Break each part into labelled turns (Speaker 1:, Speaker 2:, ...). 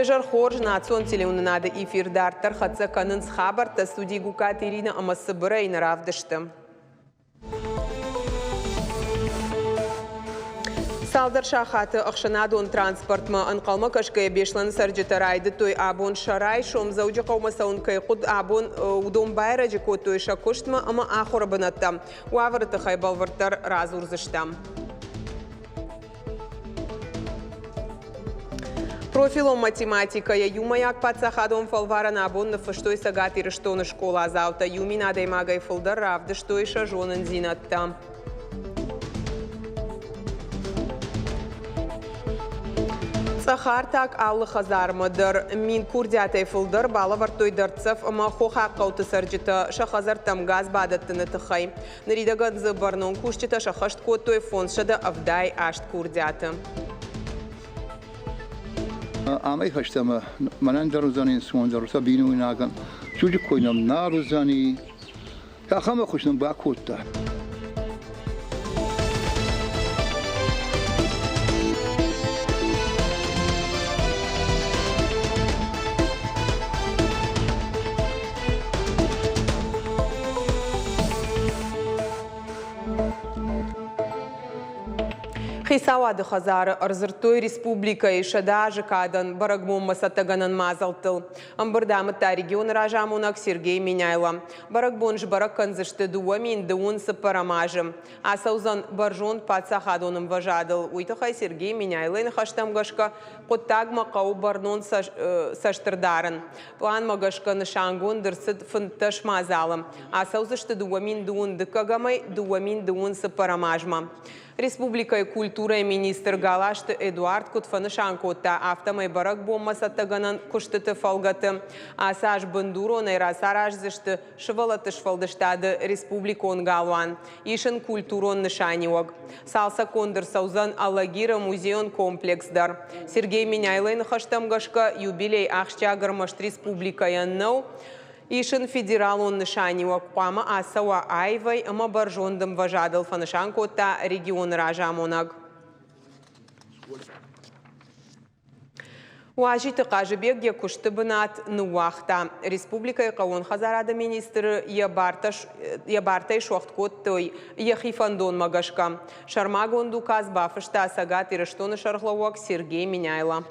Speaker 1: Уе зӕр хорз, национ телеуынынады эфир дарддӕр хӕццӕ кӕнынц хабӕрттӕ студийы Гукаты Иринӕ ӕмӕ Цыбырӕй нӕ равдысты. Цалдӕр сахаты ӕхсӕнадон транспортмӕ ӕнхъӕлмӕ кӕсгӕйӕ Беслӕны цӕрджытӕ райдыдтой абон сӕ райсом Дзӕуджыхъӕумӕ цӕуын кӕй хъуыд, абон уыдон байрӕджы кодтой сӕ куыстмӕ ӕмӕ ахуыры бынӕттӕм. Уавӕры тыххӕй бӕлвырддӕр радзурдзыстӕм. Профилон математикӕйӕ иумӕйаг паддзахадон фӕлварӕн абон ныффыстой Цӕгат Ирыстоны скъоладзаутӕ. Иу мин адӕймагӕй фылдӕр равдыстой сӕ зонындзинӕдтӕ. Цъӕхартаг алы хӕдзармӕ дӕр мин курдиатӕй фылдӕр балӕвӕрдтой дӕрддзӕф ӕмӕ хохаг хъӕуты цӕрджытӕ сӕ хӕдзӕрттӕм газ бадӕттыны тыххӕй. Ныридӕгӕн дзы бӕрнон кусджытӕ сӕххӕст кодтой 578 курдиаты.
Speaker 2: Амӕй фӕстӕмӕ мӕнӕн дӕр уыдзӕни ӕнцондӕр, сӕ бинойнагӕн. Суджы кой нӕм нал уыдзӕни. Ахӕм ӕххуыс нын бакодта.
Speaker 1: Хицауады хӕдзары ӕрдзырдтой республикӕйы 100 азы кадӕн бӕрӕгбонмӕ цӕттӕгӕнӕн мадзӕлттыл. Ӕмбырд амыдта регионы разамонӕг Сергей Меняйло. Бӕрӕгбон сбӕрӕг кӕндзысты 2024 азы. Ацӕудзӕн бӕрзонд паддзахадон ӕмвӕзадыл. Уый тыххӕй Сергей Меняйлойы ныхӕстӕм гӕсгӕ хъуыддагмӕ хъӕуы бӕрнон цӕст ӕрдарын. Пъланмӕ гӕсгӕ нысангонд ӕрцыд 15 мадзалы. Ацӕудзысты 2002 дыккӕгӕмӕй 2024 азмӕ. Республикӕйы культурӕйы министр Галазты Эдуард куыд фӕнысан кодта, афтӕмӕй бӕрӕгбонмӕ цӕттӕгӕнӕн куыстыты фӕлгӕты ацы аз бындуронӕй рацараздзысты сывӕллӕтты сфӕлдыстады республикон галуан. Ис ын культурон нысаниуӕг. Цалцӕггонд ӕрцӕудзӕн Алагиры музейон комплекс дӕр. Сергей Меняйлойы ныхӕстӕм гӕсгӕ, юбилей ахсджиаг ӕрмӕст республикӕйӕн нӕу, ис ын федералон нысаниуӕг, хъуамӕ ацӕуа аивӕй ӕмӕ бӕрзонд ӕмвӕзадыл, фӕнысан кодта регионы разамонӕг. Уазиты Хъазыбег йӕ куысты бынат ныууагъта. Республикӕйы хъӕууон хӕдзарады министры йӕ бартӕй суӕгъд кодтой йӕхи фӕндонмӕ гӕсгӕ. Сӕрмагонд указ бафыста Цӕгат Ирыстоны сӕргълӕууӕг Сергей Меняйло.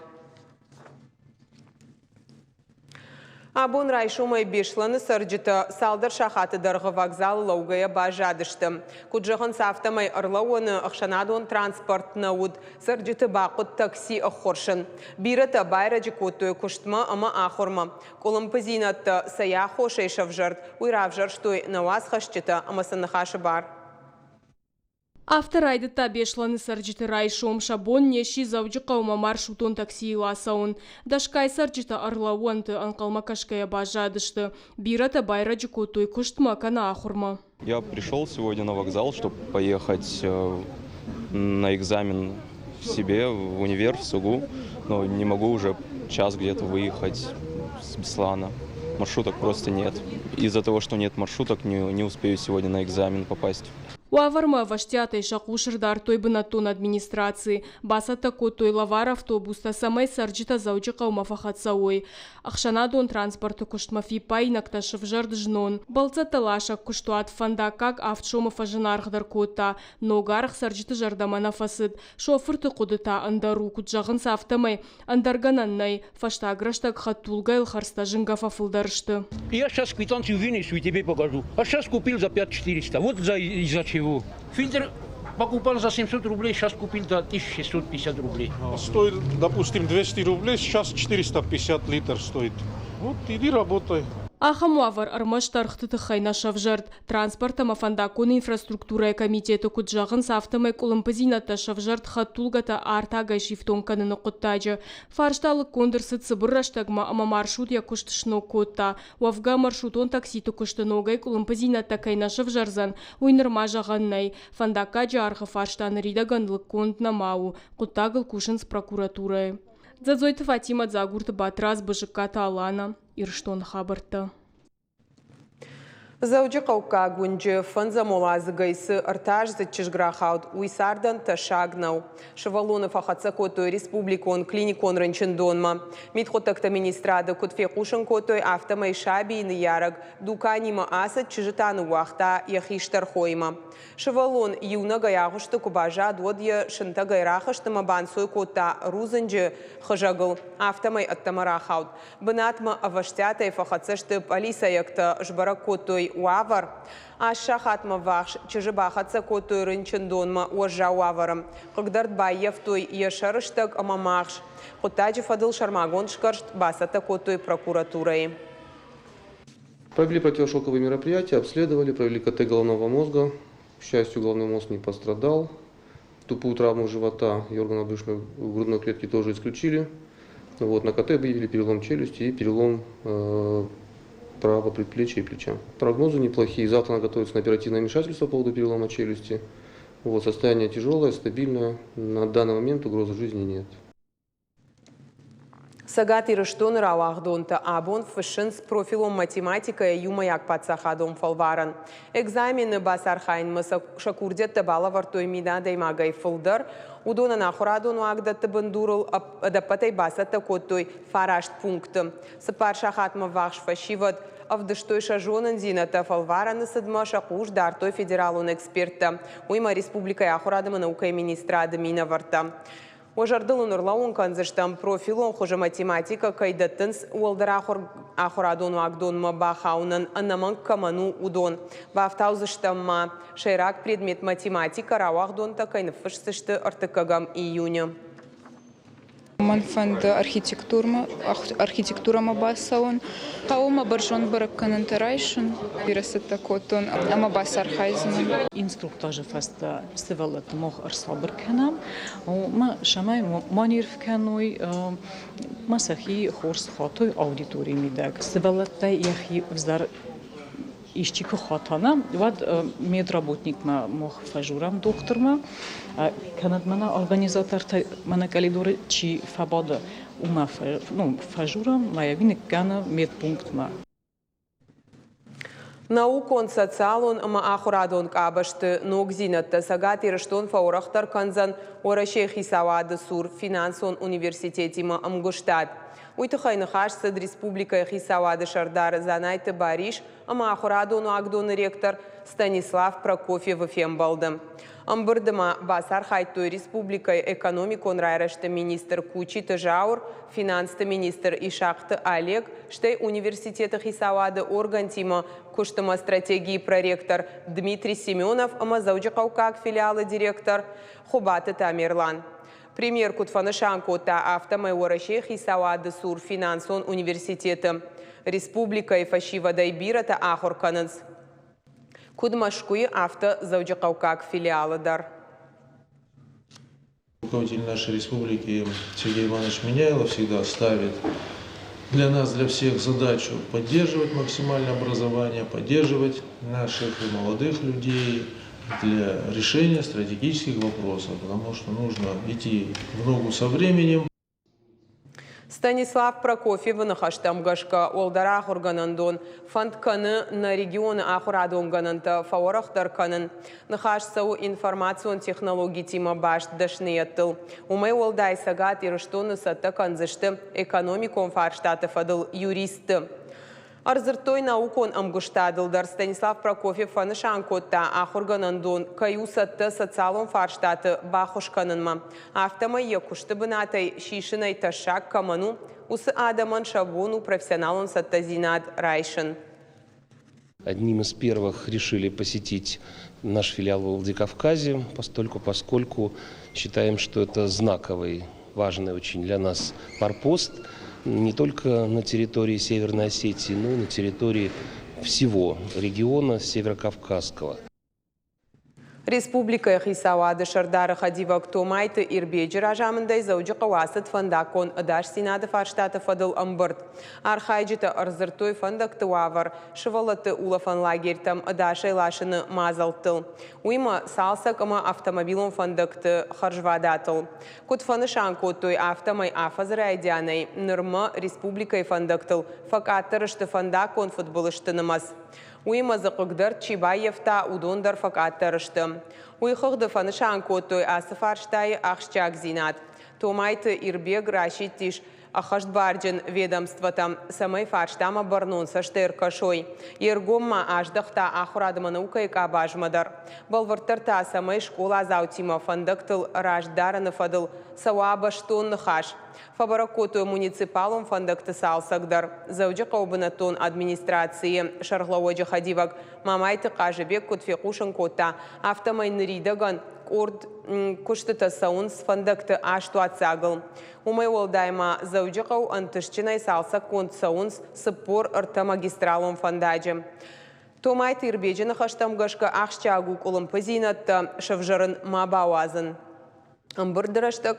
Speaker 1: Абон райсомӕй Беслӕны цӕрджытӕ цалдӕр сахаты дӕргъы вокзалы лӕугӕйӕ баззадысты. Куыд зӕгъынц, афтӕмӕй ӕрлӕууӕны ӕхсӕнадон транспорт нӕ уыд, цӕрджыты бахъуыд такси ӕххуырсын. Бирӕтӕ байрӕджы кодтой куыстмӕ ӕмӕ ахуырмӕ. Къуылымпыдзинӕдтӕ цӕй аххосӕй сӕвзӕрд, уый равзӕрстой нӕ уацхӕсджытӕ ӕмӕ сын ныхасы бар.
Speaker 3: Афтӕ райдыдта Беслӕны цӕрджыты райсом, сӕ бон не сси Дзӕуджыхъӕумӕ маршрутон таксийыл ацӕуын. Дӕсгай цӕрджытӕ ӕрлӕууӕнты ӕнхъӕлмӕ кӕсгӕйӕ баззадысты. Бирӕтӕ байрӕджы кодтой куыстмӕ кӕнӕ ахуырмӕ.
Speaker 4: Я пришел сегодня на вокзал, чтобы поехать на экзамен в себе, в универ, в СУГУ, но не могу уже час где-то выехать с Беслана. Маршруток просто нет. Из-за того, что нет маршруток, не успею сегодня на экзамен попасть.
Speaker 3: Уавӕрмӕ ӕвӕстиатӕй сӕ хъус ӕрдардтой бынӕттон администраци, бацӕттӕ кодтой лӕвар автобустӕ, цӕмӕй цӕрджытӕ Дзӕуджыхъӕумӕ фӕхӕццӕ уой. Ӕхсӕнадон транспорты куыстмӕ фиппаинӕгтӕ сывзӕрд знон. Бӕлццӕттӕ ласӕг куыстуат фӕндаггаг авд сомы фӕзынаргъдӕр кодта. Ног аргъ цӕрджыты зӕрдӕмӕ нӕ фӕцыд. Шофырты хъуыды та ӕндӕр у, куыд зӕгъынц, афтӕмӕй ӕндӕр гӕнӕн нӕй. Фӕстаг рӕстӕг хӕдтулгӕйыл хӕрдзтӕ зынгӕ фӕфылдӕр сты.
Speaker 5: Я сейчас квитанцию вынесу и тебе покажу. А сейчас купил за 5400. Вот за из-за чего. Фильтр покупал за 700 рублей, сейчас купил за 1650 рублей.
Speaker 6: Стоит, допустим, 200 рублей, сейчас 450 литр стоит. Вот иди работай.
Speaker 3: Ахӕм уавӕр ӕрмӕст ӕргъты тыххӕй нӕ сӕвзӕрд. Транспорт ӕмӕ фӕндаггон инфраструктурӕйы комитеты куыд зӕгъынц, афтӕмӕй къуылымпыдзинӕдтӕ сӕвзӕрд хӕдтулгӕтӕ артагӕй сифтонг кӕныны хъуыддаджы. Фарста лыггонд ӕрцыд цыбыр рӕстӕгмӕ ӕмӕ маршрут йӕ куыст сног кодта. Уӕвгӕ, маршрутон такситы куысты ногӕй къуылымпыдзинӕдтӕ кӕй нӕ сӕвзӕрдзӕн, уый нырма зӕгъӕн нӕй. Фӕндаггаджы аргъы фарста ныридӕгӕн лыггонд нӕма у. Хъуыддагыл кусынц прокуратурӕйы. Дзӕдзойты Фатимӕ, Дзагурты Батрадз, Бызыккаты Алана, Ирыстоны хабӕрттӕ.
Speaker 1: Дзӕуджыхъӕуккаг уынджы фӕндзӕм уӕладзыгӕй цы ӕртӕаздзыд чызг рахауд, уый цардӕн тӕссаг нӕу. Сывӕллоны фӕхӕццӕ кодтой республикон клиникон рынчындонмӕ. Мидхъуыддӕгты министрады куыд фехъусын кодтой, афтӕмӕй сабийы ныййарӕг дуканимӕ ацыд, чызджы та ныууагъта йӕ хистӕр хоимӕ. Сывӕллон иунӕгӕй агъуысты куы баззад, уӕд йӕ сынтӕгӕй рахызт ӕмӕ банцой кодта рудзынджы хызӕгыл, афтӕмӕй ӕддӕмӕ рахауд. Бынатмӕ ӕвӕстиатӕй фӕхӕццӕ сты пъӕлицӕйӕгтӕ, сбӕрӕг кодтой уавӕр. Аст сахатмӕ ввахс чызджы бахӕццӕ кодтой рынчындонмӕ уӕззау уавӕры. Хъыгдӕрд баййӕфтой йӕ сӕрыстӕг ӕмӕ магъз. Хъуыддаджы фӕдыл сӕрмагонд сгӕрст бацӕттӕ кодтой прокуратурӕйы.
Speaker 7: Провели противошоковые мероприятия, обследовали, провели КТ головного мозга. К счастью, головной мозг не пострадал. Тупую травму живота и органов брюшной грудной клетки тоже исключили. Вот, на КТ выявили перелом челюсти и перелом правого предплечья и плеча. Прогнозы неплохие. Завтра она готовится на оперативное вмешательство по поводу перелома челюсти. Вот, состояние тяжелое, стабильное. На данный момент угрозы жизни нет.
Speaker 1: Цӕгат Ирыстоны рауагъдонтӕ абон фыссынц профилон математикӕйӕ иумӕйаг паддзахадон фӕлварӕн. Экзамены бацархайынмӕ сӕ курдиӕттӕ балӕвӕрдтой мин адӕймагӕй фылдӕр. Уыдонӕн ахуырадон уагдӕтты бындурыл ӕдӕппӕтӕй бацӕттӕ кодтой фараст пункты. Цыппар сахатмӕ ввахс фӕсивӕд ӕвдыстой сӕ зонындзинӕдтӕ, фӕлварӕны цыдмӕ сӕ хъус дардтой федералон эксперттӕ, уыимӕ республикӕйы ахуырад ӕмӕ наукӕйы министрады минӕвӕрттӕ. Уӕ зӕрдыл уын ӕрлӕууын кӕндзыстӕм, профилон хуызы математикӕ кӕй дӕттынц уӕлдӕр ахуырадон уагдонмӕ бахауынӕн ӕнӕмӕнг кӕмӕн у, уыдон. Бафтаудзыстӕм ма, сӕйраг предмет математикӕ рауагъдонтӕ кӕй ныффысдзысты ӕртыккӕгӕм июны.
Speaker 8: Мӕн фӕнды архитектурӕмӕ бацӕуын. Хъӕуы мӕ бӕрзонд бӕрӕггӕнӕнтӕ райсын. Бирӕ цӕттӕ кодтон ӕмӕ бацархайдзынӕн.
Speaker 9: Инструктажы фӕстӕ сывӕллӕтты мах ӕрсабыр кӕнӕм, ма цӕмӕй ма нерв кӕной, ма сӕхи хорз хатой аудиторийы мидӕг. Сывӕллӕттӕ йӕхи ӕвзӕр исчи куы хата, нӕ, уӕд медработникмӕ мах фӕжурӕм дохтырмӕ, кӕнӕд мӕнӕ организатортӕ мӕнӕ къӕлидоры чи фӕбады, уымӕ фӕжурӕм, ма йӕ ныккӕны медпунктмӕ.
Speaker 1: Наукон, социалон ӕмӕ ахуырадон къабӕзты ногдзинӕдтӕ Цӕгат Ирыстон фӕуӕрӕхдӕр кӕндзӕн Уӕрӕсейы хицауады цур финансон университетимӕ ӕмгуыстад. Уый тыххӕй ныхас цыд республикӕйы хицауады сӕрдар Дзанайты Барис ӕмӕ ахуырадон уагдоны ректор Станислав Прокофьевы фембӕлды. Ӕмбырды ма бацархайдтой республикӕйы экономикон райрӕзты министр Кучиты Зауыр, финансты министр Исахъты Олег, стӕй университеты хицауады органтимӕ куыстымӕ стратегийы проректор Дмитрий Семенов ӕмӕ Дзӕуджыхъӕуккаг филиалы директор Хуыбаты Тамерлан. Премьер куыд фӕнысан кодта, афтӕмӕй Уӕрӕсейы хицауады цур финансон университеты республикӕйы фӕсивӕдӕй бирӕтӕ ахуыр кӕнынц. Куыд Мӕскуыйы, афтӕ Дзӕуджыхъӕуккаг филиалы дӕр.
Speaker 10: Руководитель нашей республики Сергей Иванович Меняйло всегда ставит для нас, для всех задачу поддерживать максимально образование, поддерживать наших молодых людей для решения стратегических вопросов, потому что нужно идти в ногу со временем.
Speaker 1: Станислав Прокофьевы ныхӕстӕм гӕсгӕ, уӕлдӕр ахуыргӕнӕндон фӕнд кӕны нӕ регионы ахуырадон гӕнӕнтӕ фӕуӕрӕхдӕр кӕнын. Ныхас цӕуы информацион технологитимӕ баст дӕсныйӕдтыл. Уымӕй уӕлдай Цӕгат Ирыстоны цӕттӕ кӕндзысты экономикон фарстаты фӕдыл юристты. Ӕрдзырдтой наукон ӕмгуыстадыл дӕр. Станислав Прокофьев фӕнысан кодта, ахуыргӕнӕндон кӕй у цӕттӕ социалон фарстаты баххуыс кӕнынмӕ. Афтӕмӕй йӕ куысты бынатӕй сисынӕй тӕссаг кӕмӕн у, уыцы адӕмӕн сӕ бон у профессионалон цӕттӕдзинад райсын.
Speaker 11: Одним из первых решили посетить наш филиал в Владикавказе, постольку, поскольку считаем, что это знаковый, важный очень для нас форпост не только на территории Северной Осетии, но и на территории всего региона Северокавказского.
Speaker 1: Республикӕйы хицауады сӕрдары хӕдивӕг Томайты Ирбеджы разамындӕй Дзӕуджыхъӕуы ацыд фӕндаггон ӕдасдзинады фарстаты фӕдыл ӕмбырд. Архайджытӕ ӕрдзырдтой фӕндӕгты уавӕр, сывӕллӕтты улӕфӕн лагерьтӕм ӕдасӕй ласыны мадзӕлттыл. Уыимӕ цалцӕг ӕмӕ автомобилон фӕндӕгты хӕрзвадатыл. Куыд фӕнысан кодтой, афтӕмӕй афӕдзы райдианӕй нырмӕ республикӕйы фӕндӕгтыл фӕкъаддӕр сты фӕндаггон фыдбылызты нымӕц. Уыимӕ дзы хъыгдӕрд чи баййӕфта, уыдон дӕр фӕкъаддӕр сты. Уый хыгъды фӕнысан кодтой ацы фарстайы ахсджиагдзинад. Томайты Ирбег расидтис ӕххӕстбарджын ведомствотӕм, цӕмӕй фарстамӕ бӕрнон цӕстӕй ӕркӕсой. Йе ргом ма аздӕхта ахуырад ӕмӕ наукӕйы къабазмӕ дӕр. Бӕлвырддӕр та, цӕмӕй скъоладзаутимӕ фӕндӕгтыл раст дарыны фӕдыл цӕуа бӕстон ныхас. Фӕбӕрӕг кодтой муниципалон фӕндӕгты цалцӕг дӕр. Дзӕуджыхъӕуы бынӕттон администрацийы сӕргълӕууӕджы хӕдивӕг Мамайты Хъазыбег куыд фехъусын кодта, афтӕмӕй ныридӕгӕн къорд куыстытӕ цӕуынц фӕндӕгты астуаццагыл. Уымӕй уӕлдай ма Дзӕуджыхъӕу ӕнтыстджынӕй цалцӕггонд цӕуынц 43 магистралон фӕндаджы. Томайты Ирбеджы ныхӕстӕм гӕсгӕ ахсджиаг у къуылымпыдзинӕдтӕ сӕвзӕрын ма бауадзын. Ӕмбырды рӕстӕг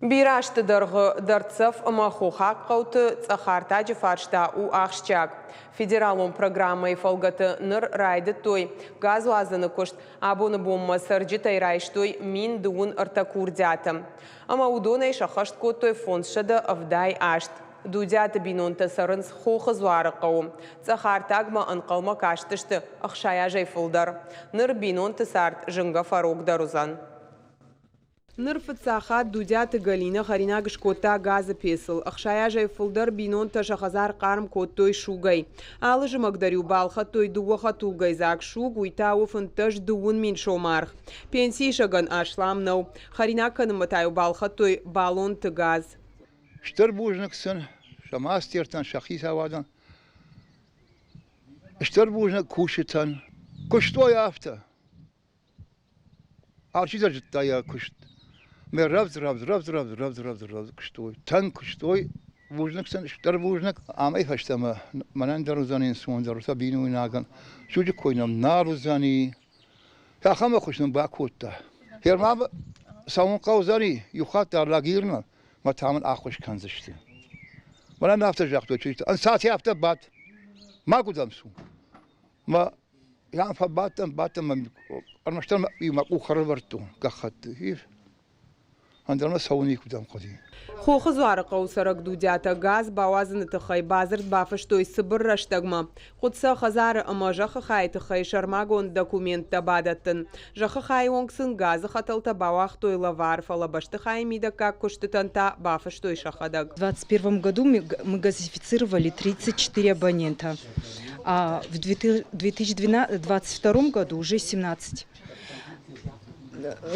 Speaker 1: Бирӕ азты дӕргъы дӕрддзӕф ӕмӕ хохаг хъӕуты цъӕхартаджы фарста у ахсджиаг. Федералон программӕйы фӕлгӕты ныр райдыдтой газуадзыны куыст. Абоны бонмӕ цӕрджытӕй райстой 1033 курдиаты. Ӕмӕ уыдонӕй сӕххӕст кодтой 578. Дудиаты бинонтӕ цӕрынц Хохы Дзуары хъӕуы. Цъӕх артагмӕ ӕнхъӕлмӕ кастысты 60 азӕй фылдӕр. Ныр бинонты цард зынгӕ фӕрогдӕр уыдзӕн. Ныр фыццаг хатт Дудиаты Галинӕ хӕринаг скодта газы пецыл. 60 азӕй фылдӕр бинонтӕ сӕ хӕдзар хъарм кодтой сугӕй. Алы зымӕг дӕр-иу балхӕдтой дыууӕ хӕдтулгӕйы дзаг суг, уый та у 15-20 сомы аргъ. Пенсиисӕгӕн аслам нӕу. Хӕринаг кӕнынмӕ та-иу балхӕдтой баллонты газ.
Speaker 2: Стыр бузныг сын, сӕ мастертӕн, сӕ хицауадӕн. Стыр бузныг кусджытӕн. Куыстой афтӕ. Алчидӕр зыдта йӕ куыст. Мӕ рӕвдз, рӕвдз, рӕвдз, рӕвдз, рӕвдз, рӕвдз, рӕвдз куыстой. Тынг куыстой. Бузныг сын, стыр бузныг. Амӕй фӕстӕмӕ мӕнӕн дӕр уыдзӕни ӕнцондӕр, сӕ бинойнагӕн. Суджы кой нӕм нал уыдзӕни. Ахӕм ӕххуыс нын бакодта. Гермӕ цӕуын хъӕудзӕни иу хатт дӕр лагермӕ, мӕ та мын ӕххуыс кӕндзысты. Мӕнӕн афтӕ загътой чызджытӕ, ӕнцад афтӕ бад, макуыдӕм цу. Мӕ йӕм фӕбадтӕн, бадтӕн, ӕрмӕстдӕр мӕ къух ӕрӕвӕрдтон гӕххӕтты. Ӕндӕр мӕ цӕуын никуыдӕм хъуыди.
Speaker 1: Хохы Дзуары хъӕуы цӕрӕг Дудиатӕ газ бауадзыны тыххӕй бадзырд бафыстой цыбыр рӕстӕгмӕ. Хъуыд сӕ хӕдзары ӕмӕ зӕххы хайы тыххӕй сӕрмагонд документтӕ бадӕттын. Зӕххы хайы онг сын газы хӕтӕлтӕ бауагътой лӕвар, фӕлӕ бӕстыхайы мидӕггаг куыстытӕн та бафыстой сӕхӕдӕг.
Speaker 12: В 2021 году мы газифицировали 34 абонента, а в 2022 году уже 17.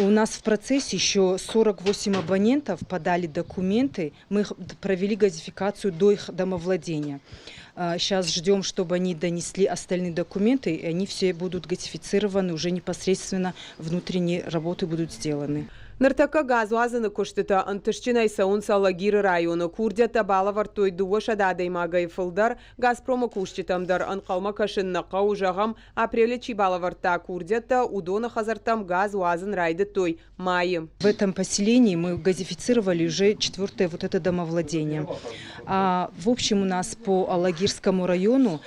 Speaker 12: У нас в процессе еще 48 абонентов подали документы. Мы провели газификацию до их домовладения. Сейчас ждем, чтобы они донесли остальные документы, и они все будут газифицированы, уже непосредственно внутренние работы будут сделаны.
Speaker 1: Ныртӕккӕ газуадзыны куыстытӕ ӕнтыстджынӕй цӕуынц Алагиры районы. Курдиӕттӕ балӕвӕрдтой 200 адӕймагӕй фылдӕр. Газпромы кусджытӕм дӕр ӕнхъӕлмӕ кӕсын нӕ хъӕуы, зӕгъӕм, апрелы чи балӕвӕрдта курдиӕттӕ, уыдоны хӕдзӕрттӕм газ уадзын райдыдтой майы.
Speaker 12: В этом поселении мы газифицировали уже четвертое вот это домовладение. А, в общем, у нас по Алагирскому району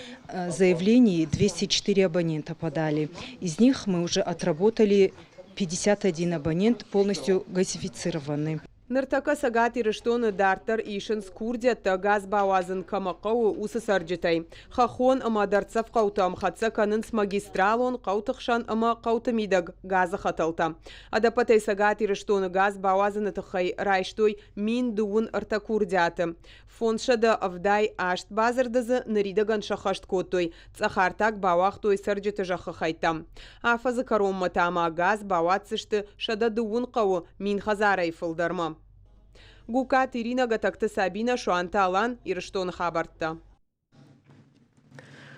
Speaker 12: заявлений 204 абонента подали. Из них мы уже отработали 51 абонент полностью газифицированы.
Speaker 1: Ныртӕккӕ Цӕгат Ирыстоны дарддӕр исынц курдиӕттӕ газ бауадзын кӕмӕ хъӕуы, уыцы цӕрджытӕй. Хӕххон ӕмӕ дӕрддзӕф хъӕутӕм хӕццӕ кӕнынц магистралон, хъӕуты хсӕн ӕмӕ хъӕуты мидӕг газы хӕтӕлтӕ. Ӕдӕппӕтӕй Цӕгат Ирыстоны газ бауадзыны тыххӕй райстой 1033 курдиаты. 578 бадзырды дзы ныридӕгӕн сӕххӕст кодтой, цъӕх артаг бауагътой цӕрджыты зӕххы хӕйттӕм. Афӕдзы кӕронмӕ та ма газ бауадздзысты 120 хъӕуы 1000 хӕдзарӕй фылдӕрмӕ. Гукаты Иринӕ, Гӕтӕгты Сабинӕ, Суанты Алан, Ирыстоны хабӕрттӕ.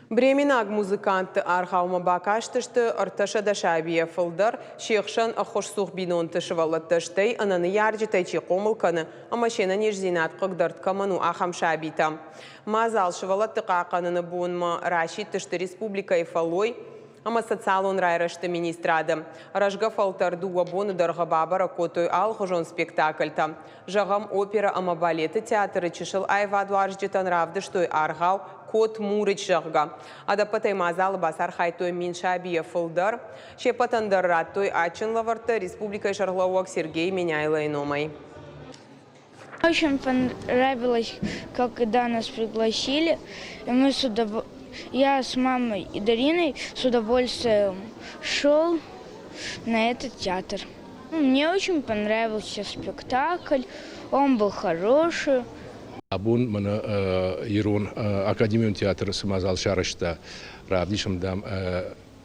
Speaker 1: Бременаг музыкантты аргъаумӕ бакастысты 300 сабийӕ фылдӕр, се хсӕн ӕххуысцух бинонты сывӕллӕттӕ, стӕй ӕнӕ ныййарджытӕй чи хъомыл кӕны ӕмӕ се нӕниздзинад хъыгдӕрд кӕмӕн у, ахӕм сабитӕ. Мадзал сывӕллӕтты хъахъхъӕныны бонмӕ расидтысты республикӕйы фӕллой ӕмӕ социалон райрӕзты министрады. Рӕзгӕ фӕлтӕр дыууӕ боны дӕргъы бабӕрӕг кодтой алыхуызон спектакльтӕ. Зӕгъӕм, оперӕ ӕмӕ балеты театры чысыл аивадуарзджытӕн равдыстой аргъау «Кот Мурыч», зӕгъгӕ. Ӕдӕппӕтӕй мадзалы бацархайдтой 1000 сабийӕ фылдӕр. Се ппӕтӕн дӕр радтой адджын лӕвӕрттӕ республикӕйы сӕргълӕууӕг Сергей Меняйлойы номӕй.
Speaker 13: Очень понравилось, когда нас пригласили. И мы с удов... Я с мамой и Дариной с удовольствием шел на этот театр. Мне очень понравился спектакль, он был хороший.
Speaker 14: Абон мӕнӕ Ирон академион театры цы мадзал сарӕзта, равдисӕм, дам,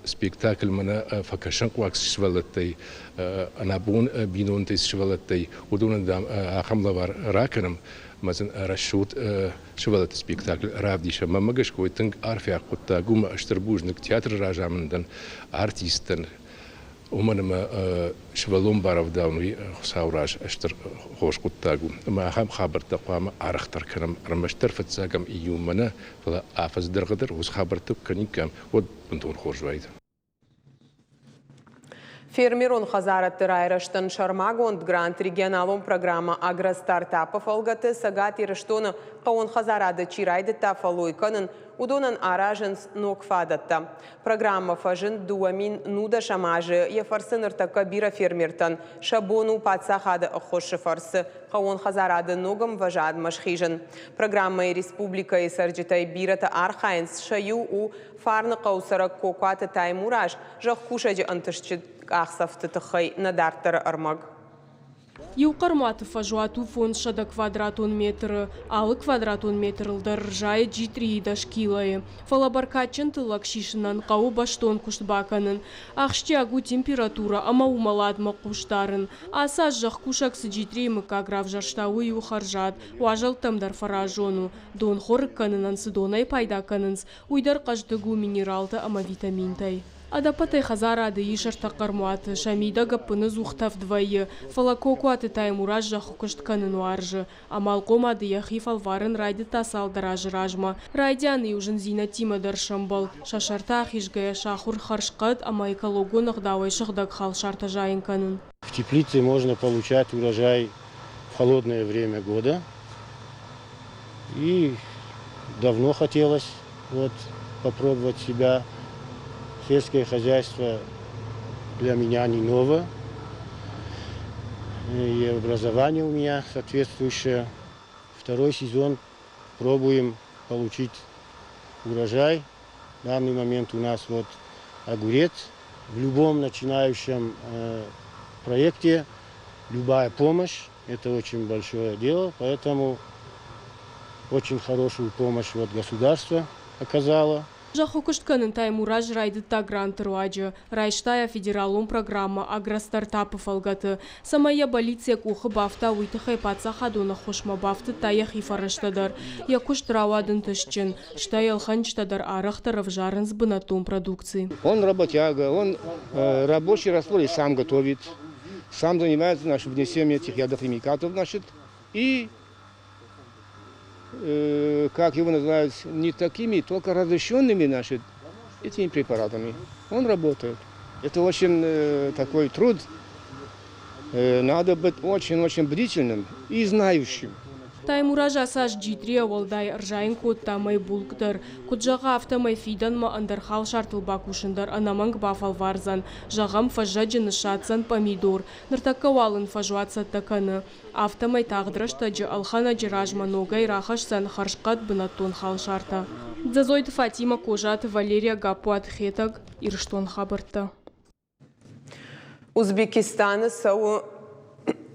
Speaker 14: спектакль мӕнӕ фӕкӕсынхъуаг сывӕллӕттӕй, ӕнӕбон бинонтӕй сывӕллӕттӕй, уыдонӕн, дам, ахӕм лӕвар ракӕнӕм, ӕмӕ сын рӕсугъд сывӕллӕтты спектакль равдисӕм. Мӕнмӕ гӕсгӕ, уый тынг арфиаг хъуыддаг у, ӕмӕ стыр бузныг театры разамындӕн, артисттӕн, уымӕн ӕмӕ сывӕллон барӕвдауын уый Хуыцауы раз стыр хорз хъуыддаг у. Ӕмӕ ахӕм хабӕрттӕ хъуамӕ арӕхдӕр кӕнӕм, ӕрмӕстдӕр фыццагӕм июнмӕ нӕ, фӕлӕ афӕдзы дӕргъы дӕр уыцы хабӕрттӕ куы кӕниккам, уӕд бынтон хорз уаид.
Speaker 1: Фермерон хӕдзарадты райрӕзтӕн сӕрмагонд грант регионалон программӕ «Агростартап»-ы фӕлгӕты Цӕгат Ирыстоны хъӕууон хӕдзарады чи райдыдта фӕллой кӕнын, уыдонӕн аразынц ног фадӕттӕ. Программӕ фӕзынд 2019 азы. Йӕ фӕрцы ныртӕккӕ бирӕ фермертӕн сӕ бон у паддзахады ӕххуысы фӕрцы хъӕууон хӕдзарады ног ӕмвӕзадмӕ схизын. Программӕйы республикӕйы цӕрджытӕй бирӕтӕ архайынц. Сӕ иу у Фарныхъӕуы цӕрӕг Кокуаты Таймураз, зӕхкусӕджы ӕнтыстджын къахдзӕфты тыххӕй нӕ дарддӕры ӕрмӕг.
Speaker 3: Иу хъӕрмуаты фӕзуат у 500 квадратон метры. Алы квадратон метрыл дӕр рзайы джитърийы 10 килойы. Фӕлӕ бӕркадджын тыллӕг сисынӕн хъӕуы бӕстон куыст бакӕнын. Ахсджиаг у температурӕ ӕмӕ уымӕладмӕ хъус дарын. Ацы аз зӕхкусӕг цы джитърийы мыггаг равзӕрста, уый у хӕрзад, уазӕлттӕм дӕр фӕразон у. Донхорыг кӕнынӕн цы донӕй пайда кӕнынц, уый дӕр хъӕздыг у минералтӕ ӕмӕ витаминтӕй. Ӕдӕппӕтӕй хӕдзарады ис ӕртӕ хъӕрмуаты, сӕ мидӕг ӕппыныдзух тӕвд вӕййы, фӕлӕ Кокуаты Таймураз зӕххы куыст кӕнын уарзы. Амалхъомады йӕхи фӕлварын райдыдта цалдӕр азы размӕ. Райдианы-иу зындзинӕдтимӕ дӕр сӕмбӕлд, сӕ сӕртӕ ахизгӕйӕ сахуыр хӕрзхъӕд ӕмӕ экологон ӕгъдауӕй сыгъдӕг халсартӕ зайын кӕнын.
Speaker 15: В теплице можно получать урожай в холодное время года. И давно хотелось вот попробовать себя. Сельское хозяйство для меня не ново. И образование у меня соответствующее. Второй сезон пробуем получить урожай. В данный момент у нас вот огурец. В любом начинающем проекте любая помощь – это очень большое дело, поэтому очень хорошую помощь вот государство оказало.
Speaker 3: Зӕххы куыст кӕнын Таймураз райдыдта гранты руаджы. Райста йӕ федералон программӕ «Агростартап»-ы фӕлгӕты. Цӕмӕй йӕ бӕллиц йӕ къухы бафта, уый тыххӕй паддзахадон ӕххуысмӕ бафтыдта йӕхи фӕрӕзтӕ дӕр. Йӕ куыст рауад ӕнтыстджын, стӕй ӕлхӕнджытӕ дӕр арӕхдӕр ӕвзарынц бынӕттон продукци.
Speaker 16: Он работяга, он рабочий раствор и сам готовит, сам занимается значит, внесением этих ядохимикатов, значит, и как его называют, не такими, только разрешенными, значит, этими препаратами. Он работает. Это очень такой труд. Надо быть очень-очень бдительным и знающим.
Speaker 3: Таймураз ацы аз джитърийӕ уӕлдай ӕрзайын кодта мӕйбулкъ дӕр. Куыд зӕгъы, афтӕмӕй фидӕнмӕ ӕндӕр халсартыл бакусын дӕр ӕнӕмӕнг бафӕлвардзӕн. Зӕгъӕм, фӕззӕджы ныссадздзӕн пъамидор. Ныртӕккӕ уал ын фӕзуат цӕттӕ кӕны. Афтӕмӕй тагъд рӕстӕджы ӕлхӕнӕджы размӕ ногӕй рахӕсдзӕн хӕрзхъӕд бынӕттон халсартӕ. Дзӕзойты Фатимӕ, Козаты Валерия, Гаппуаты Хетӕг, Ирыстон хабӕрттӕ.
Speaker 1: Узбекистаны цӕуы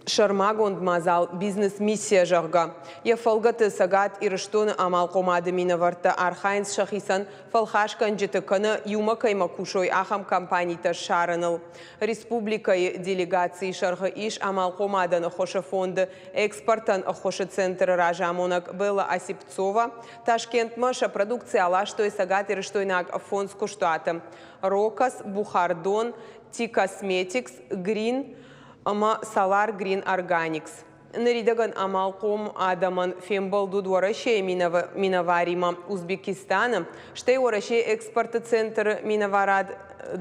Speaker 1: сӕрмагонд мадзал «Бизнес-миссия», зӕгъгӕ. Йӕ фӕлгӕты Цӕгат Ирыстоны амалхъомады минӕвӕрттӕ архайынц сӕхицӕн фӕлхасгӕнджыты кӕнӕ иумӕ кӕимӕ кусой, ахӕм компанитӕ ссарыныл. Республикӕйы делегацийы сӕргъы ис амалхъомадӕн ӕххуысы фонды экспортӕн ӕххуысы центры разамонӕг Белла Осипцова. Ташкентмӕ сӕ продукци аластой цӕгатирыстойнаг фондз куыстуаты. Рокос, Бухардон, Ти-Косметикс, Грин ӕмӕ Салар Грин Органикс. Ныридӕгӕн амалхъом адӕмӕн фембӕлд уыд Уӕрӕсейы минӕваримӕ Узбекистаны, стӕй Уӕрӕсейы экспорты центры минӕварады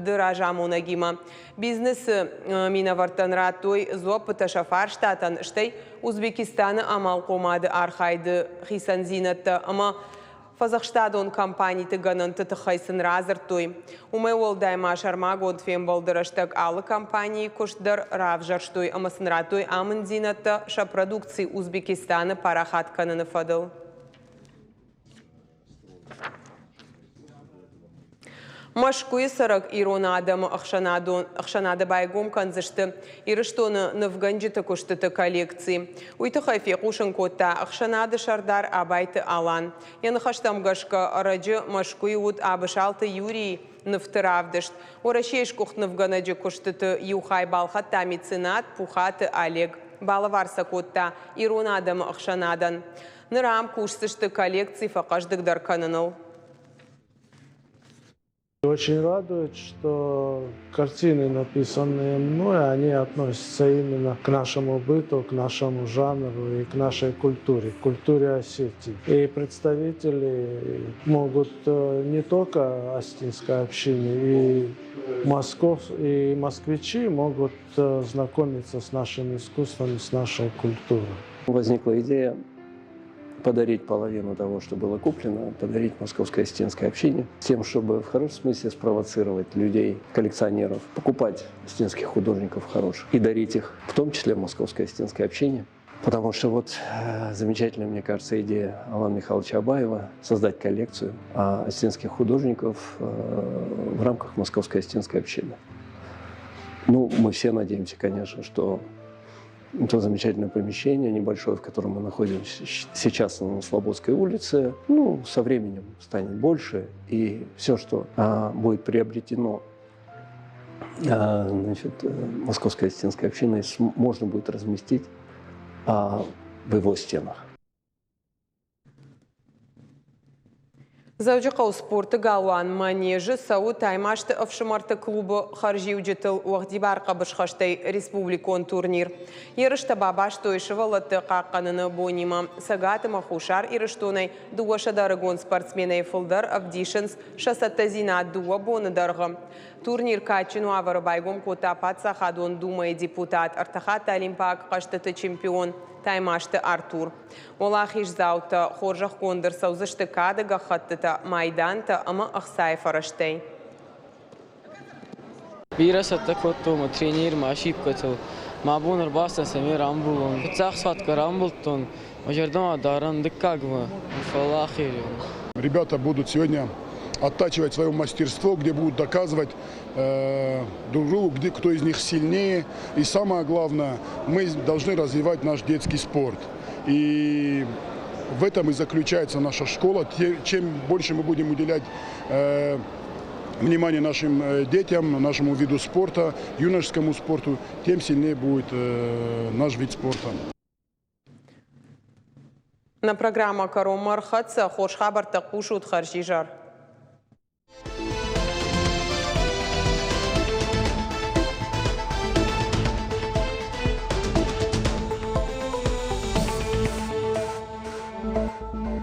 Speaker 1: разамонӕгимӕ. Бизнесы минӕвӕрттӕн радтой дзуӕппытӕ сӕ фарстатӕн, стӕй Узбекистаны амалхъомады архайды хицӕндзинӕдтӕ ӕмӕ Фӕдзӕхстадон компаниты гӕнӕнты тыххӕй сын радзырдтой. Уымӕй уӕлдай ма сӕрмагонд фембӕлды рӕстӕг алы компанийы куыст дӕр равзӕрстой ӕмӕ сын радтой амынддзинӕдтӕ сӕ продукци Узбекистаны парахат кӕныны фӕдыл. Мӕскуыйы цӕрӕг ирон адӕмы ӕхсӕнадон ӕхсӕнады байгом кӕндзысты Ирыстоны нывгӕнджыты куыстыты коллекци. Уый тыххӕй фехъусын кодта ӕхсӕнады сӕрдар Абайты Алан. Йӕ ныхӕстӕм гӕсгӕ, ӕрӕджы Мӕскуыйы уыд Абысалты Юрийы нывты равдыст. Уӕрӕсейы сгуыхт нывгӕнӕджы куыстыты иу хай балхӕдта меценат Пухаты Олег. Балӕвар сӕ кодта ирон адӕмы ӕхсӕнадӕн. Ныр ам кусдзысты коллекци фӕхъӕздыгдӕр кӕныныл.
Speaker 17: Очень радует, что картины, написанные мной, они относятся именно к нашему быту, к нашему жанру и к нашей культуре, к культуре Осетии. И представители могут не только осетинской общины, и, Москов, и москвичи могут знакомиться с нашим искусством и с нашей культурой.
Speaker 18: Возникла идея подарить половину того, что было куплено, подарить Московской осетинской общине, с тем, чтобы в хорошем смысле спровоцировать людей, коллекционеров, покупать осетинских художников хороших и дарить их, в том числе Московской осетинской общине. Потому что вот замечательная, мне кажется, идея Алана Михайловича Абаева создать коллекцию осетинских художников в рамках Московской осетинской общины. Ну, мы все надеемся, конечно, что то замечательное помещение небольшое, в котором мы находимся сейчас на Слободской улице, ну, со временем станет больше, и все, что будет приобретено значит, Московской осетинской общиной, можно будет разместить в его стенах.
Speaker 1: Дзӕуджыхъӕуы спорты галуан Манеж-ы цӕуы Таймазты ӕфсымӕрты клубы хӕрзиуджытыл уӕгъдибар хъӕбысхӕстӕй республикон турнир. Ерыстӕ бабастой сывӕллӕтты хъахъхъӕныны бонимӕ. Цӕгат ӕмӕ Хуссар Ирыстонӕй 200 ӕрыгон спортсменӕй фылдӕр ӕвдисынц сӕ цӕттӕдзинад дыууӕ боны дӕргъы. Турнир кадджын уавӕры байгом кодта Паддзахадон Думӕйы депутат, ӕртӕхатты Олимпаг хъӕзтыты чемпион Таймазты Артур. Уӕлахиздзаутӕ хорзӕхгонд ӕрцӕудзысты кады гӕххӕттытӕ, майдантӕ ӕмӕ ӕхцайы фӕрӕзтӕй.
Speaker 19: Бирӕ цӕттӕ кодтон мӕ тренер мӕ ошибкӕтыл. Мӕ бон ӕрбацыдтӕн, цӕмӕй рамбулон. Фыццаг сфӕткӕ рамбылдтон, мӕ зӕрдӕмӕ дарӕн дыккагмӕ, фӕлӕ ахъелион.
Speaker 20: Ребята будут сегодня оттачивать свое мастерство, где будут доказывать друг другу, где кто из них сильнее. И самое главное, мы должны развивать наш детский спорт. И в этом и заключается наша школа. Чем больше мы будем уделять внимание нашим детям, нашему виду спорта, юношескому спорту, тем сильнее будет наш вид спорта.
Speaker 1: Нӕ программӕ кӕронмӕ ӕрхӕццӕ. Хорз хабӕрттӕ хъусут хӕрзизӕр.